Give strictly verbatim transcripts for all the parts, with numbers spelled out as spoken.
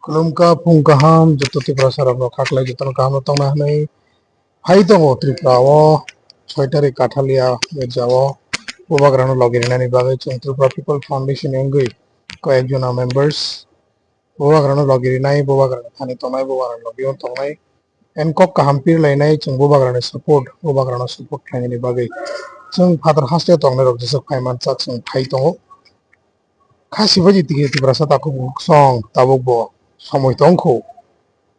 Khulumkha, phung kaham, joto Tiprasa rok khaklai jotono kaham no tongna hwnwi phai tongo Tripura o soi tarik Kathalia Mirja o bubagrano logi rinani bagwi chwng Tripura People Foundation ni wngwi koyek jona members bubagrano logi rinai, bubagrani thani tongnai, bubagrani logi o tongnai, and kok kaham pir lainai, chwng bubagrani support, bubagrano support khlainani bagwi chwng phatar haste tongnai rok jesa phai manchak chwng phai tongo. Kha sibaji tiki Tiprasa takhuk song tabuk bo somoi tongkho,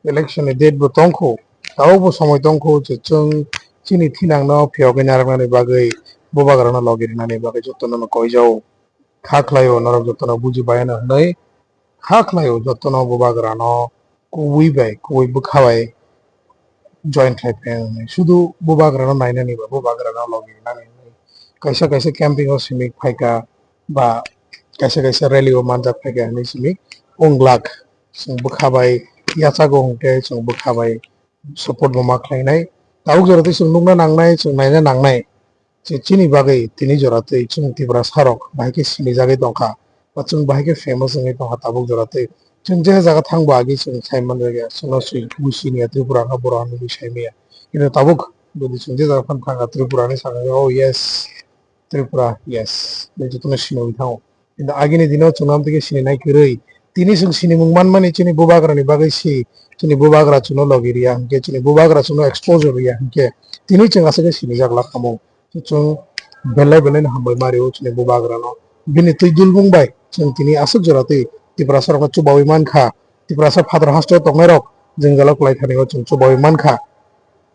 election ni date bo tongkho, tabuk bo somoi tongkho je chwng chini thinang no phiyogwi narwknani bagwi bubagrano logi rinani bagwi jotono no koijao. Kha khlaio norok jotono buji bayano hwnwi, kha khlaio jotono bubagrano kubui bai, kubui bwkha bai join khlai phai hwnwi. Sudu bubagrano nainani ba bubagrano logi rinani hwnwi kaisa kaisa camping o simi phaika ba kaisa kaisa rally o manjak phaika hwnwi simi wng glak. Chwng bwkha bai yachago hwnkhe chwng bwkha bai support bo ma khlainai. Tabuk jora twi chwng nukna nangnai, chwng naina nangnai. Je chini bagwi tini jora twi chwng Tiprasa rok bahai khe sinijagwi tongkha, ba chwng bahai khe famous wngwi tongkha tabuk jora twi. Chwng je jaga thangbo agi chwng sai manjak ya, chwngno swi bui siniya Tripura wngkha borok hinwi bui sai manya. Kintu tabuk jodi chwng je jaga phano thangkha Tripura hinwi sakha, "Oh yes, Tripura, yes," bai jotono sinwi thango. Kintu agini dino chwng amtwi khe sininai kwrwi. Tini chwng sinimung manmani chini bubagrani bagwi si, chini bubagra chwngno logi riya hinkhe, chini bubagra chwngno exposure riya hinkhe, tini chwng aswk khe sinijak lakhamung. Chwng belai belai no hambai ma rio chini bubagrano. Bini twi dulbung bai chwng tini aswk jora twi Tiprasa rokno chubaui mankha. Tiprasa phatar hasteo tongnai rok jwngjalo kwlai thani o chwng chubaui mankha.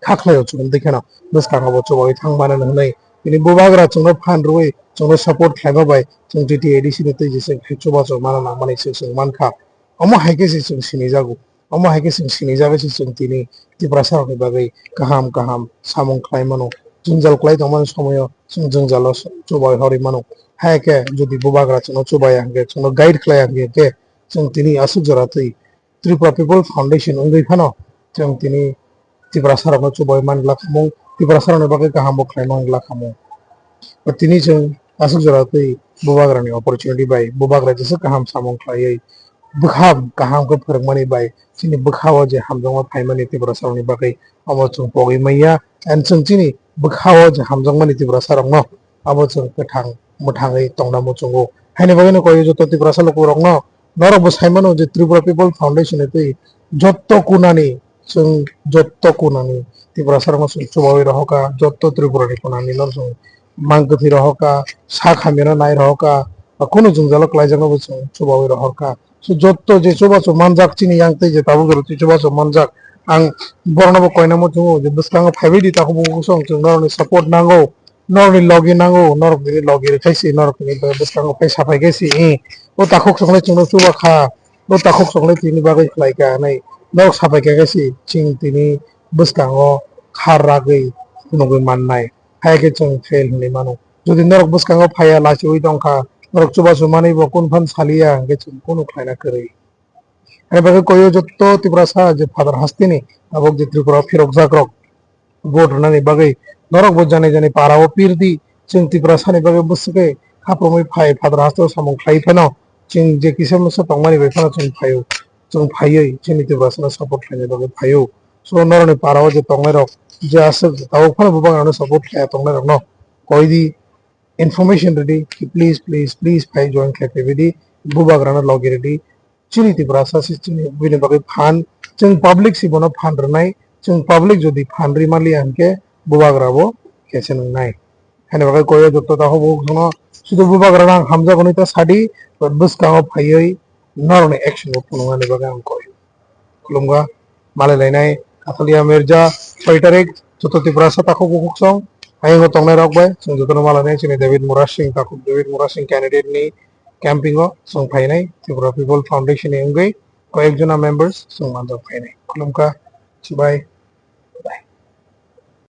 Kha khlaio chwng tei kheno bwskango bo chubaui thang mano hwnwi bini bubagra chwngno phan rwui chwngno support khlaima bai chwng T T A D C ni twi jesa khe chubachu mana nangmani se chwng mankha. Omo hai khe se chwng sinijago. Omo hai khe chwng sinijagwi se chwng tini Tiprasa rokni bagwi kaham kaham samung khlai mano. Jwngjal kwlai tongmani somoio chwng jwngjalo chubai horwi mano. Hai khe jodi bubagra chwngno chubaiya hinkhe, chwngno guide khlaiya hinkhe, chwng tini aswk jora twi Tripura People Foundation wngwi phano chwng tini Tiprasa rokno chubai man glak hamung, Tiprasa rokni bagwi kaham bo khlai man glak hamung. Tini chwng aswk jora twi bubagrani opportunity bai bubagra jesa kaham samung khlaiwi bwkham kaham khe phwrwngmani bai chini bwkha o je hamjakma phaimani Tiprasa rokni bagwi omo chwng pogwi manya, and chwng chini bwkha o je hamjakmani Tiprasa rokno abo chwng kwthang mwthangwi tongna muchungo. Haini bagwino koi joto Tiprasa lukurokno norok bo sai mano je Tripura People Foundation ni twi jotto kunani chwng jotto kunani Tiprasa rokno chwng chubaui rohorkha, jotto Tripura ni kunani no chwng mang kwthwi rohorkha, sak hamya no nai rohorkha, ba kunu jwngjalo kwlaijakno bo chwng chubaui rohorkha. So jotto je chubachu manjak chini yang tei je tabuk jora twi chubachu manjak, ang borokno bo koina muchungo je bwskango phaibai di takhuk bukhuk song chwng norokni support nango. Norokni logi nango, norok bini logi rwkhaisi, norok bini bwskango phai saphai khaisi, i, o takhuk chwngno chwngno chuba kha, o takhuk chwngno tini bagwi khlai kha hinwi norok saphai kha khaisi, chwng tini bwskango khar ragwi phunugwi mannai, hai khe chwng fail hinwi mano. Jodi norok bwskango phaiya lachiui tongkha, norok chubachu manwi bo kunu phano saliya, hwnkhe chwng kunu khlaina kwrwi. Ani bagwi koyo jotto Tiprasa je phatar hasteni tabuk je Tripura phirokjak rok vote rwnani bagwi norok bo jani jani para o pirdi, chwng Tiprasa ni bagwi bwswkhe haprumwi phai phatar hasteo samung khlai phano chwng je kisa misa tongmani bai phano chwng phaio, chwng phaiwi chini Tiprasa no support khlaina bagwi phaio. So norokni para o je tongnai rok je aswk tabuk phano bubagrano support khlaiya tongnai rokno koidi, information rwdi, please, please, please phai join khlai phaibaidi, bubagrano logi rwdi. Chini Tiprasa se chini bini bagwi phan, chwng public se bono phan rwnai, chwng public jodi phan rwi manliya hinkhe bubagra bo khe se nwngnai. Haini bagwi koyo jotto takhuk bukhuk songno sudu bubagrano ang hamjak hwnwi ta sadi, but bwskango phaiwi norokni action bo phunuknani bagwi ang koi. Khulumkha, malai lainai, Kathalia Mirja, soi tarik, joto Tiprasa takhuk bukhuk song, ayang o tongnai rok bai, chwng jotono malainai, chini David Murasing, takhuk David Murasing candidate ni camping o chwng phainai, Tripura People Foundation ni wngwi, koyek jona members chwng manjak phainai. Khulumkha, chibai.